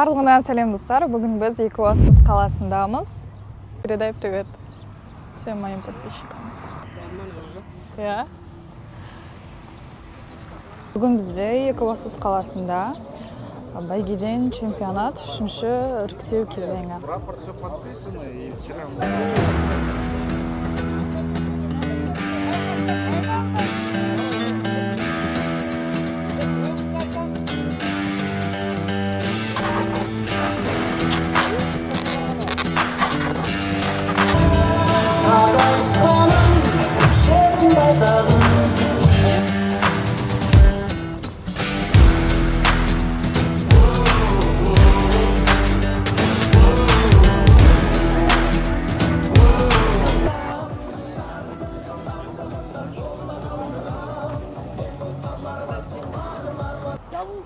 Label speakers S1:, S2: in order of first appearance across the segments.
S1: Барлығына сәлем, достар! Бүгін біз Екібастұз қаласындамыз. Передай привет всем моим подписчикам. Иә. Бүгін бізде Екібастұз қаласында бәйгеден чемпионат, үшінші іріктеу кезеңі.
S2: Рапорт, все подписано, и вчера мы.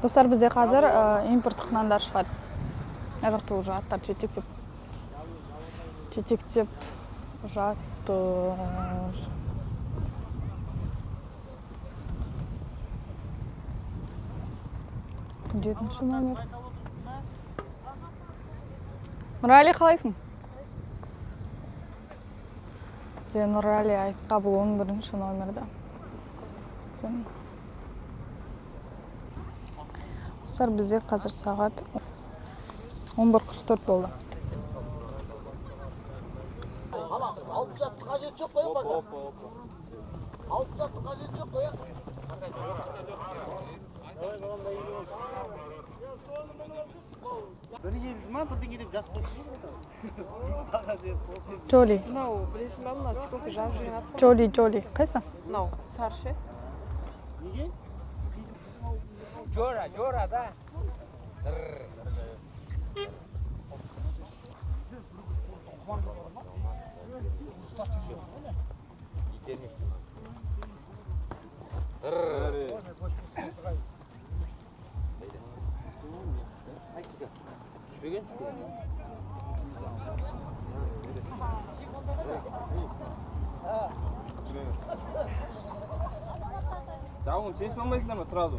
S1: Достар, бізде қазір импорттық нандар шығады. Мына жақта уже аттар жетектеп жетектеп жатыр. Жетінші номер. Нұрәли, қалайсың? Бізде Нұрәли Айтқабыл 11-ші номерде. Бүгін. Достар, бізде қазір сағат 11:44 болды.
S3: Алты жаттың қажеті жоқ қой, пока. Алты жаттың қажеті жоқ қой.
S4: Бір келді ма, бірдеңе деп жазып қойды.
S1: Джоли,
S5: Мынау, білесің ба, мынау тиктокта жазып жүрген ат қой.
S1: Джоли, Джоли. Қайсы?
S5: Мынау сары ше.
S4: Неге?
S6: Жора, Жора, да. Түспеген?
S2: Жабуын шешіп алмайсыңдар ма сразу?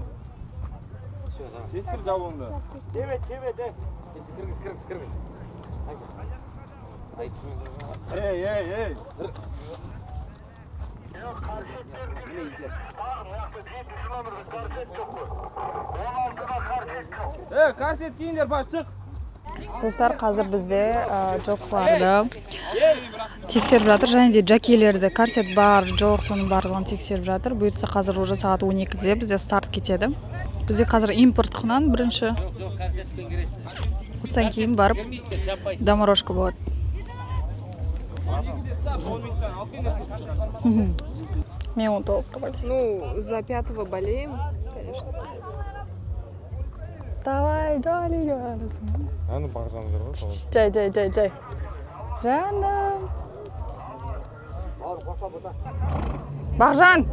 S2: Шештір жабуыңды.
S4: Кебет, кебет, е.
S6: Кіргіз, кіргіз, кіргіз. Айтысымен.
S2: Ей, ей, ей.
S6: Міне итлер.
S2: Ей, корсет киіңдер, бас шық.
S1: Достар, қазір бізде жылқыларды тексеріп жатыр және де жакейлерді, корсет бар, жоқ, соның барлығын тексеріп жатыр. Бұйыртса, қазір уже сағат 12-де бізде старт кетеді. Бізде қазір импорт құнан бірінші.
S6: Жоқ, жоқ, корсетпен кіресің.
S1: Осыдан кейін барып
S6: Кірмейсіңдер, жаппайсың.
S1: доморожка болады.
S2: 12-де старт, 10 минуттан алып келіңдер.
S1: Мен 19-ға болесің.
S5: Ну, за пятого болеем, конечно.
S1: Давай, Джоли, Джоли.
S2: Әні Бағжан жүр ғой.
S1: Жай, жай, жай, жай. Жаным. Бағжан.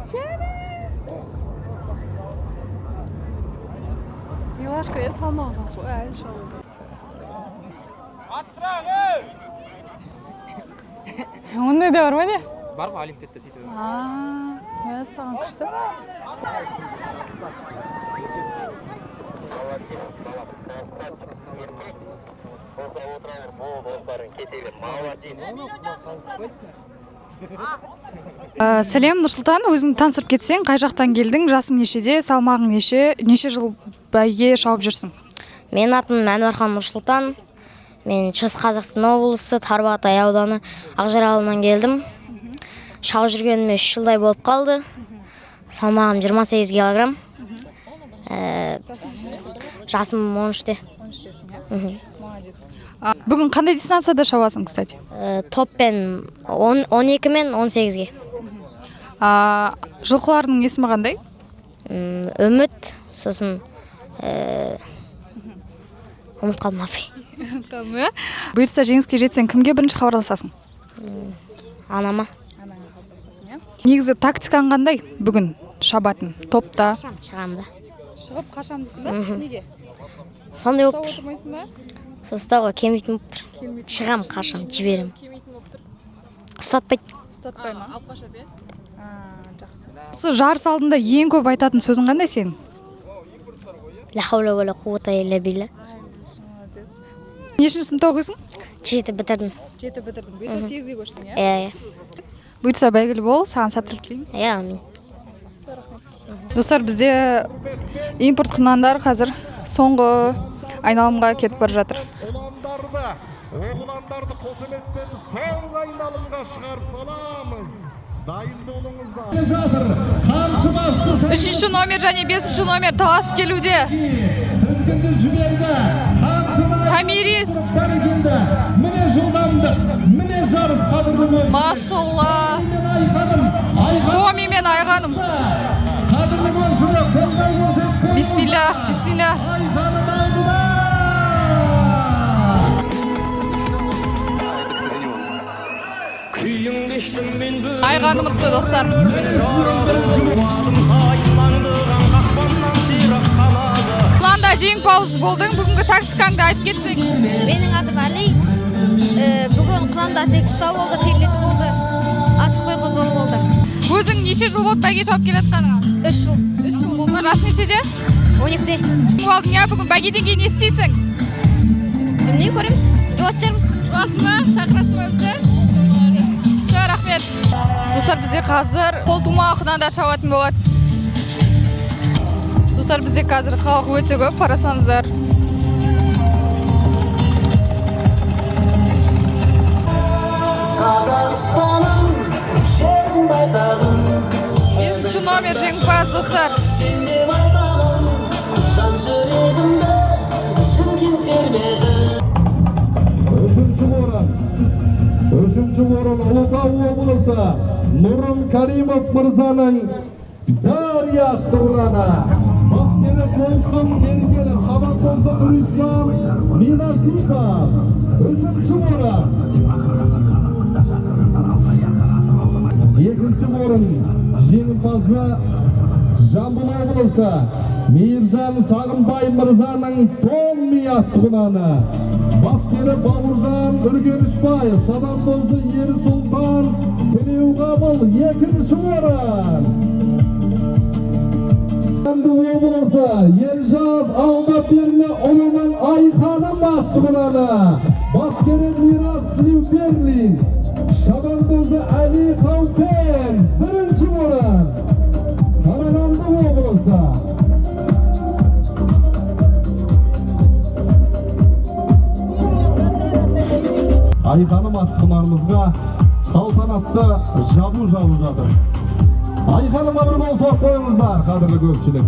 S1: Жаным.
S5: Милашка, я салмаған ғой, әлі шалуды.
S2: Аттырақ, ей!
S1: Ондай да бар ма, не?
S6: Бар ғой, олимпиадта сөйтіп.
S1: А, мәссаған, күшті. Сәлем, Нұрсұлтан, өзіңді таныстырып кетсең, қай жақтан келдің, жасың нешеде, салмағың неше, неше жыл бәйге шауып жүрсің?
S7: Менің атым Әнуархан Нұрсұлтан. Мен Шығыс Қазақстан облысы, Тарбағатай ауданы, Ақжар ауылынан келдім. Шауып жүргеніме 3 жылдай болып қалды. Салмағым 28 килограмм. Жасым 13-те.
S1: Молодец. Бүгін қандай дистанцияда шабасың, кстати?
S7: Топпен 10, 12 мен 18-ге.
S1: Жылқылардың есімі қандай?
S7: Үміт, сосын ұмытып қалдым, апай.
S1: Иә? Бұйыртса, жеңіске жетсең, кімге бірінші хабарласасың?
S7: Анама.
S1: Негізі тактикаң қандай бүгін шабатын топта?
S7: Шығамын да.
S1: Шығып қашам дейсің ба? Неге?
S7: Сондай болып тұр.
S1: Отырмайсың ба?
S7: Сол ұстауға келмейтін болып тұр. Шығам, қашам, жіберем. Ұстатпайды.
S1: Ұстатпай ма? Алып қашады, иә? Жақсы. Осы жарыс алдында ең көп айтатын сөзің қандай сенің?
S7: Ла хаула уа ла қуата илля билла.
S1: Нешінші сыныпта оқисың?
S7: Жеті бітірдім.
S1: Жеті бітірдің. Бұйыртса, сегізге көштің, иә?
S7: Иә, иә.
S1: Бұйыртса, бәйгілі бол, саған сәттілік тілейміз.
S7: Иә, әмин.
S1: Достар, бізде импорт құнандар қазір соңғы айналымға кетіп бара жатыр.
S8: Ұландарды, оғландарды қошеметпен соңғы айналымға шығарып саламыз. Дайын болыңыздар. Жатыр. Қамшы басты.
S1: Үшінші номер және бесінші номер таласып келуде.
S8: Тізгінді жіберді. Қамшыны
S1: Томирис.
S8: Бәрекелді. Міне жылдамдық, міне жарыс, қадірлі көрші.
S1: Машалла.
S8: Мен Айғаным, Айғаным.
S1: Томи мен Айғаным.
S8: Қадірлі көршілер, қолдау көрсетіп қойыңыздар.
S1: Бисмиллах, бисмиллах.
S8: Айғаным алдыда.
S1: Айғаным ұтты, достар. Құланда жеңімпаз болдың. Бүгінгі тактикаңды айтып кетсең.
S9: Менің атым Әли. Бүгін құланда тек ұстау болды, терлету болды, асықпай қозғалу болды.
S1: Өзің неше жыл болды бәйге шауып келе жатқаныңа?
S9: 3 жыл.
S1: 3 жыл болды ма? Жасың нешеде?
S9: 12-де.
S1: Жеңіп алдың, иә, бүгін бәйгеден кейін не істейсің?
S9: Білмей, көреміз, жуатын шығармыз.
S1: Жуасың ба? Шақырасың ба бізді? Все, рахмет. Достар, бізде қазір қолтума құнандар шабатын болады. Достар, бізде қазір халық өте көп, қарасаңыздар.
S4: Қазақстаным, жерім байтағым.
S1: Бесінші номер жеңімпаз, достар.
S4: Сен деп айтамын, жан жүрегімді шымкент тербеді.
S8: Үшінші орын. Үшінші орын Ұлытау облысы, Нұрым Каримов мырзаның Дария Құраны. Бапкері болсын Мерекелі, шабандозы Нұрислам Минасипов. Үшінші орын. Екінші орын жеңімпазы Жамбыл облысы, Мейіржан Сағынбай мырзаның Томми атты құнаны. Бапкері Бауыржан Үргенішбаев, шабандозы Ерсұлтан Тілеуқабыл. Екінші орын. Қарағанды облысы, Елжаз Алмаберлі ұлының Айханым атты құнаны. Бапкері Мирас Тілеуберлин, шабандозы Әли Қаукен. Бірінші орын. Қарағанды облысы. Айханым атты құнарымызға салтанатты жабу жабып жатыр. Айханымға бір қол соғып қойыңыздар, қадірлі көпшілік.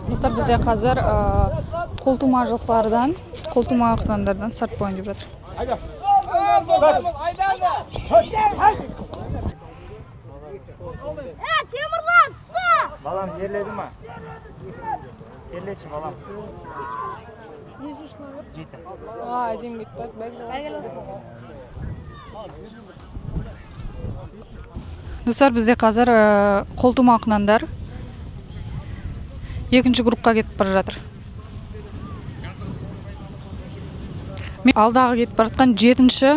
S1: Достар, бізде қазір қолтума жылқылардан, қолтума құнандардан старт болайын деп жатыр.
S3: Айда.
S9: Темірлан, ұста!
S4: Балам, терледі ма? Терлетші, балам.
S5: Нешінші номер?
S4: Жеті.
S5: А, әдемі кетіп барады, бәйге.
S1: Достар, бізде қазір қолтума құнандар екінші группқа кетіп бара жатыр. Мен алдағы кетіп бара жатқан жетінші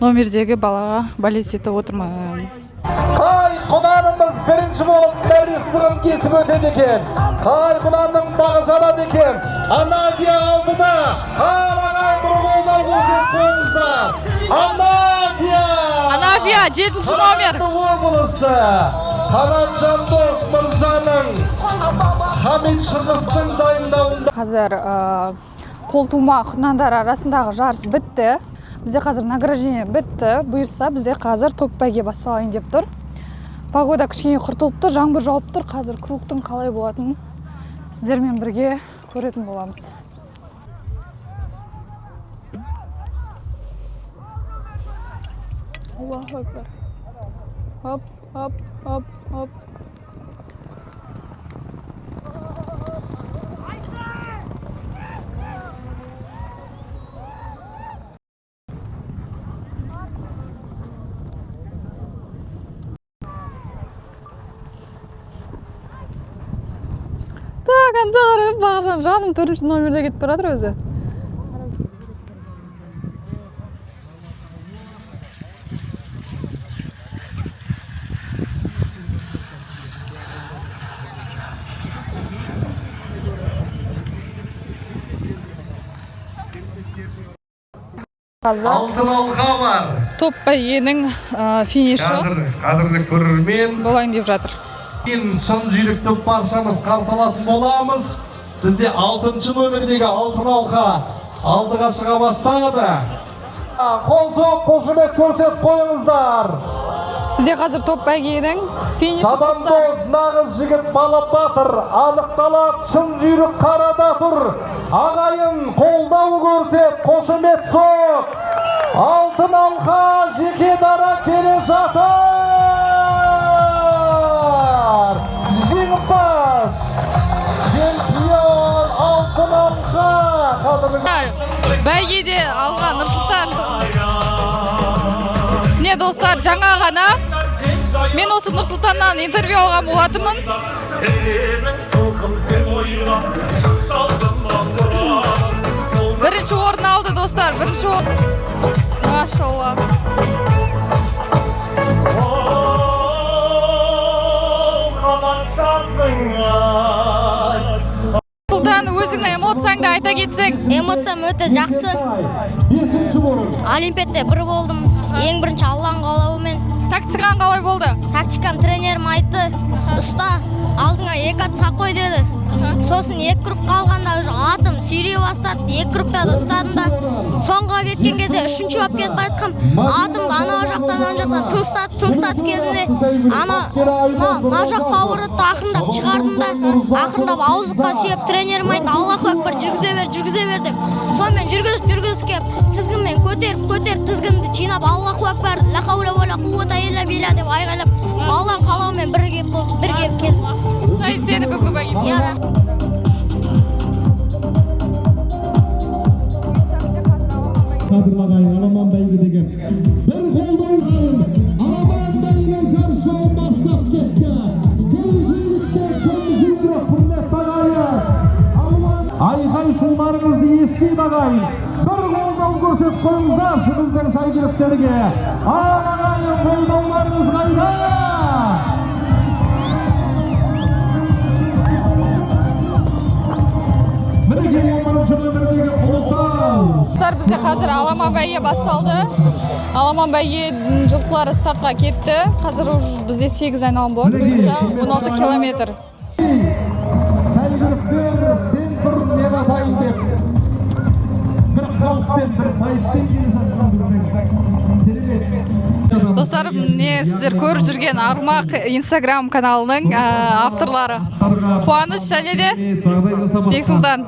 S1: номердегі балаға болеть етіп отырмын.
S8: Қай құнанымыз бірінші болып мәре сызығын кесіп өтеді екен? Қай құнанның бағы жанады екен? Анадия алдыда. Қарағай, бір қолдау көрсетіп қойыңыздар. Анадия!
S1: Анафия, жетінші номер.
S8: Қарағанды облысы, Қанат Жандос мырзаның Хамит Шығыстың дайындауында.
S1: Қазір қолтума құнандар арасындағы жарыс бітті. Бізде қазір награждение бітті. Бұйыртса, бізде қазір топ бәйге басталайын деп тұр. Погода кішкене құртылып тұр, жаңбыр жауып тұр. Қазір кругтың қалай болатынын сіздермен бірге көретін боламыз.
S5: Аллаху акбар. Хоп, хоп, хоп, хоп.
S1: Конца қарай, Бағжан, жаным, төртінші номерде кетіп бара жатыр өзі. Қазір
S8: Алтын алқа бар.
S1: топ бәйгенің финиші
S8: Қазір, қадірлі көрермен,
S1: болайын деп жатыр.
S8: Кейін шын жүйрікті баршамыз қарсы алатын боламыз. Бізде алтыншы нөмірдегі алтын алқа алдыға шыға бастады. Қол соғып, қошемет көрсетіп қойыңыздар.
S1: Бізде қазір топ бәйгенің финиші, достар.
S8: Шабандоз нағыз жігіт, бала батыр анықталады, шын жүйрік қарада тұр. Ағайын, қолдау көрсет, қошемет соқ. Алтын алқа жеке дара келе жатыр. Жеңімпаз, чемпион алтын алқа, қадірлі
S1: Бәйгеде алған Нұрсұлтан. Міне, достар, жаңа ғана мен осы Нұрсұлтаннан интервью алған болатынмын. Бірінші орын алды, достар, бірінші орын, машалла. Сұлтан, өзіңнің эмоцияңды айта кетсең.
S7: Эмоциям өте жақсы.
S8: Бесінші орын.
S7: Олимпиадта бір болдым, ең бірінші Алланың қалауымен.
S1: Тактикаң қалай болды?
S7: Тактикам, тренерім айтты: «Ұста, алдыңа екі ат сақ қой», – деді. Сосын екі круг қалғанда уже атым сүйрей бастады. Екі кругта да ұстадым да, соңға кеткен кезде үшінші болып кетіп бара жатқанмын. Атым анау жақтан, ана жақтан тыныстатып, тыныстатып келдім де, ана мына жақ поворотты ақырындап шығардым да, ақырындап ауыздыққа сүйеп, тренерім айтты: «Аллаху акбар, жүргізе бер, жүргізе бер», – деп. Сонымен жүргізіп, жүргізіп келіп, тізгінмен көтеріп, көтеріп, тізгінді жинап, «Аллаху акбар, ла хаула уа ла қуата илля билля» деп айғайлап, Алланың қалауымен бір келіп болды, бір келіп келдім.
S1: Құттықтаймын сені бүгінгі бәйгемен.
S7: Иә, рахмет.
S8: Қадірлі ағайын, аламан бәйге деген бір қолдау. Аламан бәйге жарыс жолын бастап кетті. Кім жүйрікте, кім жүйрік, құрметті ағайын? Алуан айқай шуларыңызды естиді, ағайын. Бір қолдау көрсетіп қойыңыздаршы біздің сәйгүліктерге. Ал, ағайын, қолдауларыңыз қайда? Мінекей, 11-ші нөмірдегі Ұлытау.
S1: Достар, бізде қазір аламан бәйге басталды. Аламан бәйге жылқылары стартқа кетті. Қазір уже бізде 8 айналым болады, бұйырса, 16 километр.
S8: Сәйгүліктер сен тұр, мен атайын деп бір қалыппен, бір байыппен келе жатқан біздің керемет.
S1: Достар, міне, сіздер көріп жүрген Арғымақ инстаграм каналының авторлары Қуаныш және де Бексұлтан.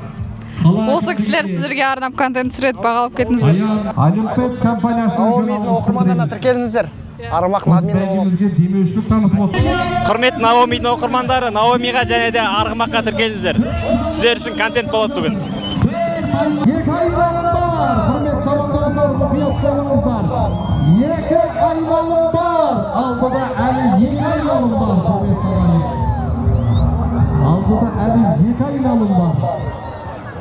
S1: Осы кісілер сіздерге арнап контент түсіреді, бағалап кетіңіздер.
S8: Олимпиад компаниясының
S3: Наомидің оқырмандарына тіркеліңіздер. Арғымақтың админі боламын.
S8: Бәйгемізге демеушілік танытып отыр.
S6: Құрметті Наомидің оқырмандары, Наомиға және де Арғымаққа тіркеліңіздер. Сіздер үшін контент болады бүгін.
S8: Екі айналым бар, құрметті шабандоздар, мұқият болыңыздар. Екі айналым бар, алдыда әлі екі айналым бар, құрметті ағайын. Алдыда әлі екі айналым бар.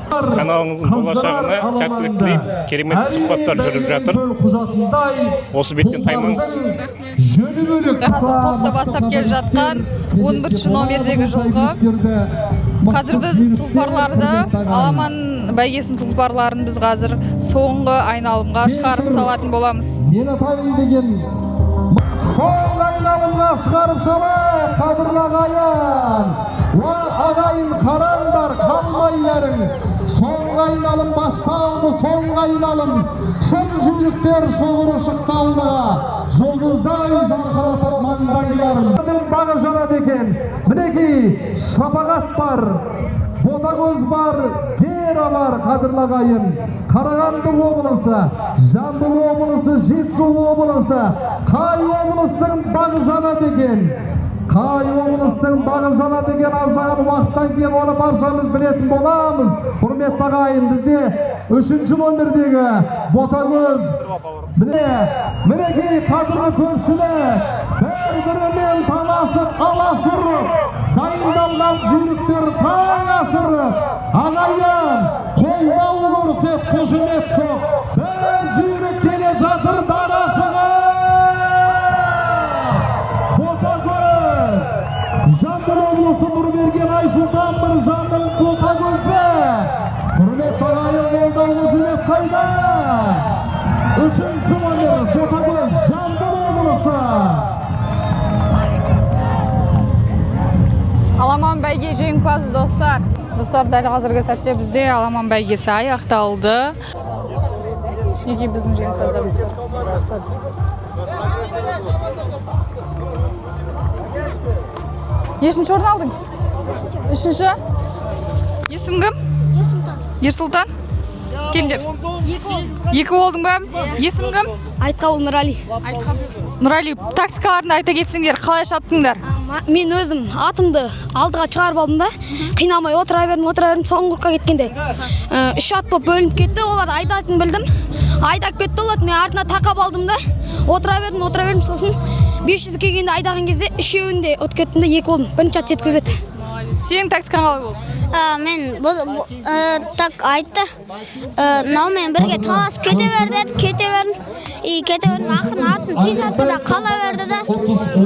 S10: Каналыңыздың болашағына сәттілік тілеймін. Керемет сұхбаттар жүріп жатыр. Осы беттен таймаңыз.
S8: Жөні бөлек.
S1: Қазір топты бастап келе жатқан 11 номердегі жылқы. Қазір біз тұлпарларды, аламан бәйгесінің тұлпарларын біз қазір соңғы айналымға шығарып салатын боламыз.
S8: Мен атайын деген соңғы айналымға шығарып салайық, қадірлі ағайын. Уа, ағайын, қараңдар, қалмайларың. Соңғы айналым басталды, соңғы айналым. Шын жүйріктер шоғыры шықты алдыға. Жұлдыздай жарқыратып маңдайларын. Бағы жанады екен. Мінекей, Шапағат бар. Ботагөз бар, Гера бар, қадірлі ағайын. Қарағанды облысы, Жамбыл облысы, Жетісу облысы, қай облыстың бағы жанады екен? Қай облыстың бағы жанады екен, аздаған уақыттан кейін оны баршамыз білетін боламыз. Құрметті ағайын, бізде үшінші номердегі Ботагөз. Міне, мінекей, қадірлі көпшілік, бір-бірімен таласып, аласұрып, Дайындалған жүйріктер таң асырып, ағайын, қолдау көрсет, қошемет соқ. Бір жүйрік келе жатыр, дара шығып. Ботагөз. Жамбыл облысы, Нұрберген Айсұлтан мырзаның Ботагөзі. Құрметті ағайын, қолдау, қошемет қайда? Үшінші номер Ботагөз, Жамбыл облысы.
S5: Аламан бәйге жеңімпазы, достар.
S1: Достар, дәл қазіргі сәтте бізде аламан бәйгесі аяқталды. Неге біздің жеңімпаздарымыз тұр? Нешінші орын алдың? Үшінші. Есім кім? Ерсұлтан. Келіңдер. Екі болдың ба? Есім кім?
S9: Айтқабыл Нұрали.
S1: Нұрали, тактикаларыңды айта кетсеңдер, қалай шаптыңдар?
S9: Мен өзім атымды алдыға шығарып алдым да, қинамай отыра бердім, отыра бердім. Соңғы кругқа кеткенде үш ат болып бөлініп кетті. Олар айдайтынын білдім, айдап кетті олар. Мен артына тақап алдым да, отыра бердім, отыра бердім. Сосын 500 келгенде, айдаған кезде үшеуін де ұтып кеттім де, екі болдым. Бірінші ат жеткізбеді.
S1: Сенің тактикаң қалай болды?
S7: Мен так айтты, мынаумен бірге таласып кете бер деді. Кете бердім и кете бердім. Ақырын атын тез атты да, қала берді да.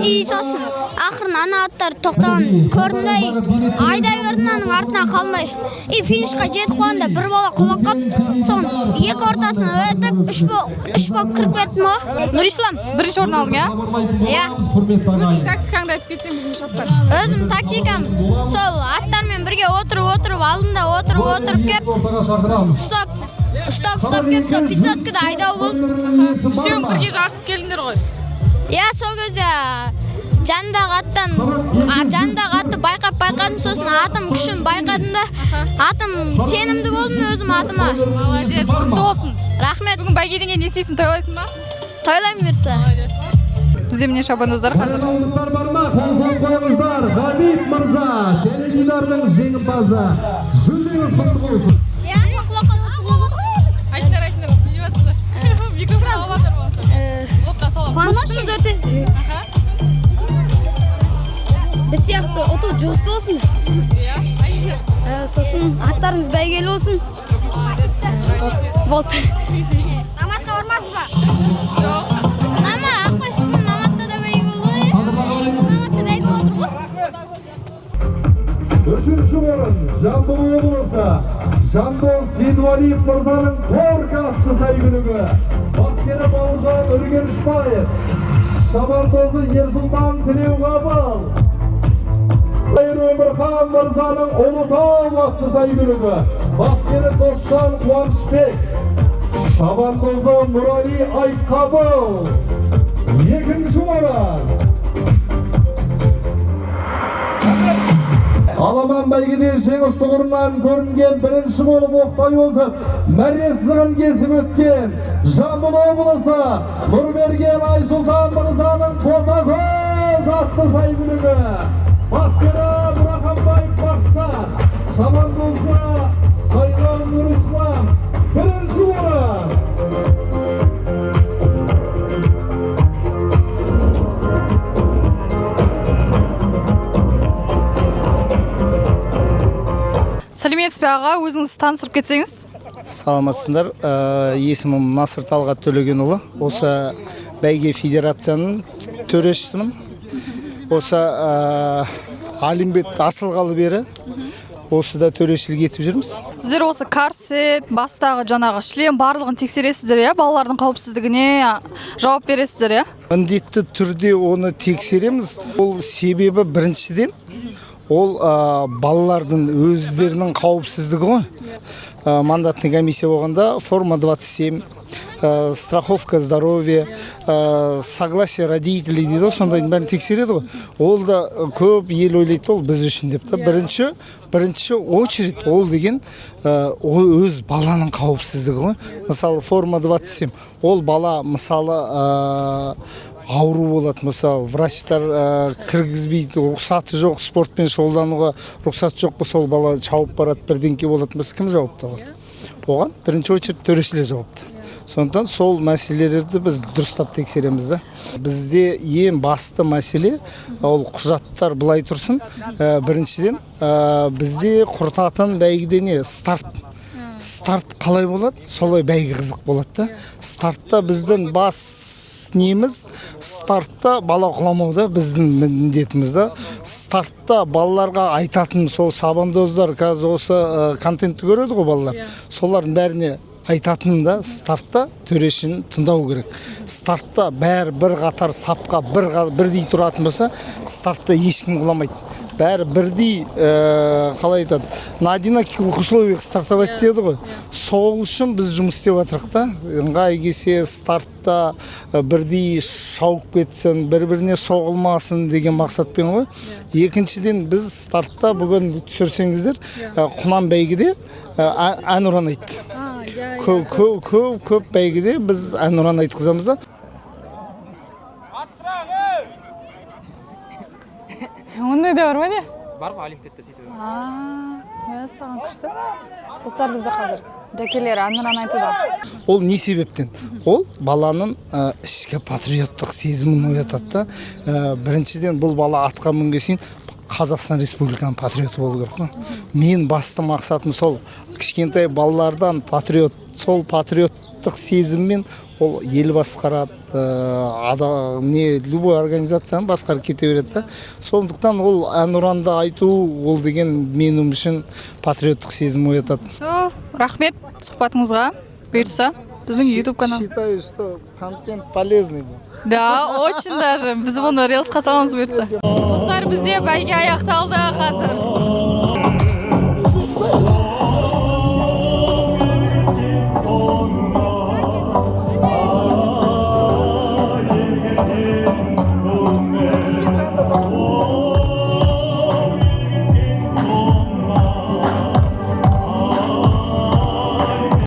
S7: И сосын ақырын ана аттар тоқтаған көрдім да, и айдай бердім аның артынан қалмай. И финишқа жетіп қойғанда бір бала құлап қалып, соның екі ортасын өтіп, үш болып кіріп кеттім ғой.
S9: Нұрислам.
S1: Бірінші орын алдың, иә?
S9: Иә.
S1: Өзің тактикаңды айтып кетсең, бүгін шапқан.
S9: Өзім тактикам сол аттармен бірге отырып, отырып, алдында отырып, отырып кеп, ұстап, ұстап, ұстап кеп, сол 500-кіде айдау болып.
S1: Үшеуің бірге жарысып келдіңдер ғой.
S9: Иә, сол кезде жанындағы аттан жанындағы атты байқап, байқадым. Сосын атым күшін байқадым да, атым сенімді болдым өзім атыма.
S1: Молодец, құтты болсын.
S9: Рахмет.
S1: Бүгін бәйгеден кейін не істейсің, тойлайсың ба?
S9: Тойлаймын, бұйыртса.
S1: Бізде, міне, шабандоздар қазір.
S8: Ауылдықтар бар ма? Қол соғып қойыңыздар. Ғабит мырза, теледидардың жеңімпазы. Жүлдеңіз құтты болсын.
S1: Айтыңдар, айтыңдар, не деп жатсыңдар? Микрофон алып алыңдар болмаса. Опта, салам.
S9: Қуаныштымыз өте.
S1: Аха, сосын?
S9: Біз сияқты ұту жұғысты болсын.
S1: Иә, айтыңдар.
S9: Сосын аттарыңыз бәйгелі болсын. Болды. Наматқа бармадыңыз ба?
S1: Жоқ.
S9: Нама Ақбаш, бүгін Наматта да бәйге болды ғой. Наматта бәйге болып отыр ғой.
S8: Үшінші орын, Жамбыл облысы, Жандос Сейдуалиев мырзаның Горка атты сәйгүлігі. Бапкері Бауыржан Үргенішбаев. Шабандозы Ерсұлтан Тілеуқабыл. Қайыр Өмірхан мырзаның Ұлытау атты сәйгүлігі. Бапкері Досжан Қуанышбек. Шабандозы Нұрали Айтқабыл. Екінші орын. Аламан бәйгеде жеңіс тұғырынан көрінген, бірінші болып оқтай озып, мәре сызығын кесіп өткен Жамбыл облысы, Нұрберген Айсұлтан мырзаның Ботагөз атты сәйгүлігі. Бапкері Мұраханбаев Мақсат, шабандозы Сайлау Нұрислам. Бірінші орын.
S1: Сәлеметсіз бе, аға, өзіңіз таныстырып кетсеңіз.
S3: Саламатсыңдар. Есімім Насыр Талғат Төлегенұлы. Осы бәйге федерацияның төрешісімін. Осы Олимпиад ашылғалы бері осыда төрешілік етіп жүрміз.
S1: Сіздер осы корсет, бастағы жаңағы шлем, барлығын тексересіздер, иә? Балалардың қауіпсіздігіне жауап бересіздер, иә?
S3: Міндетті түрде оны тексереміз. Ол себебі, біріншіден, ол балалардың өздерінің қауіпсіздігі ғой. Мандатный комиссия болғанда форма 27, страховка здоровья, согласие родителей дейді ғой, сондайдың бәрін тексереді ғой. Ол да көп ел ойлайды, ол біз үшін деп та. Бірінші очередь ол деген ол өз баланың қауіпсіздігі ғой. Мысалы, форма 27, ол бала, мысалы, ауру болатын болса, врачтар кіргізбейді, рұқсаты жоқ, спортпен шұғылдануға рұқсаты жоқ болса, ол бала шауып барады, бірдеңке болатын болса, кім жауапты болады? Оған бірінші очередь төрешілер жауапты. Сондықтан сол мәселелерді біз дұрыстап тексереміз да. Бізде ең басты мәселе ол құжаттар былай тұрсын. Біріншіден, бізде құртатын бәйгеде не? Старт. Старт қалай болады, солай бәйге қызық болады да. Стартта біздің бас неміз, стартта бала құламау да біздің міндетіміз да. Стартта балаларға айтатын сол шабандоздар қазір осы контентті көреді ғой балалар, солардың бәріне айтатыным да: стартта төрешіні тыңдау керек. Стартта бәрі бір қатар сапқа бірдей тұратын болса, стартта ешкім құламайды. Бәрі бірдей, қалай айтады, на одинаковых условиях стартовать деді ғой. Сол үшін біз жұмыс істеп жатырмық та. Ыңғай келсе, стартта бірдей шауып кетсін, бір біріне соғылмасын деген мақсатпен ғой. Екіншіден, біз стартта бүгін түсірсеңіздер, құнан бәйгеде әнұран айтты. Көп, көп, көп, көп бәйгеде біз әнұран айтқызамыз да.
S5: Ондай да бар ма, не?
S6: Бар ғой, Олимпиадта сөйтіп.
S5: Мәссаған, күшті! Достар, бізде қазір жәкелер әнұран айтуда.
S3: Ол не себептен? Ол баланың ішкі патриоттық сезімін оятады да. Біріншіден, бұл бала атқа мінген сайын Қазақстан Республиканың патриоты болу керек қой. Мен басты мақсатым сол: кішкентай балалардан патриот, сол патриоттық сезіммен ол ел басқарады, не, любой организацияны басқарып кете береді да. Сондықтан ол әнұранды айту, ол деген менің үшін патриоттық сезім оятады.
S5: Все, рахмет сұхбатыңызға. Бұйыртса, біздің YouTube канал.
S3: Считаю, что контент полезный был.
S5: Да, очень даже. Біз бұны рилсқа саламыз, бұйыртса. Достар, бізде бәйге аяқталды қазір.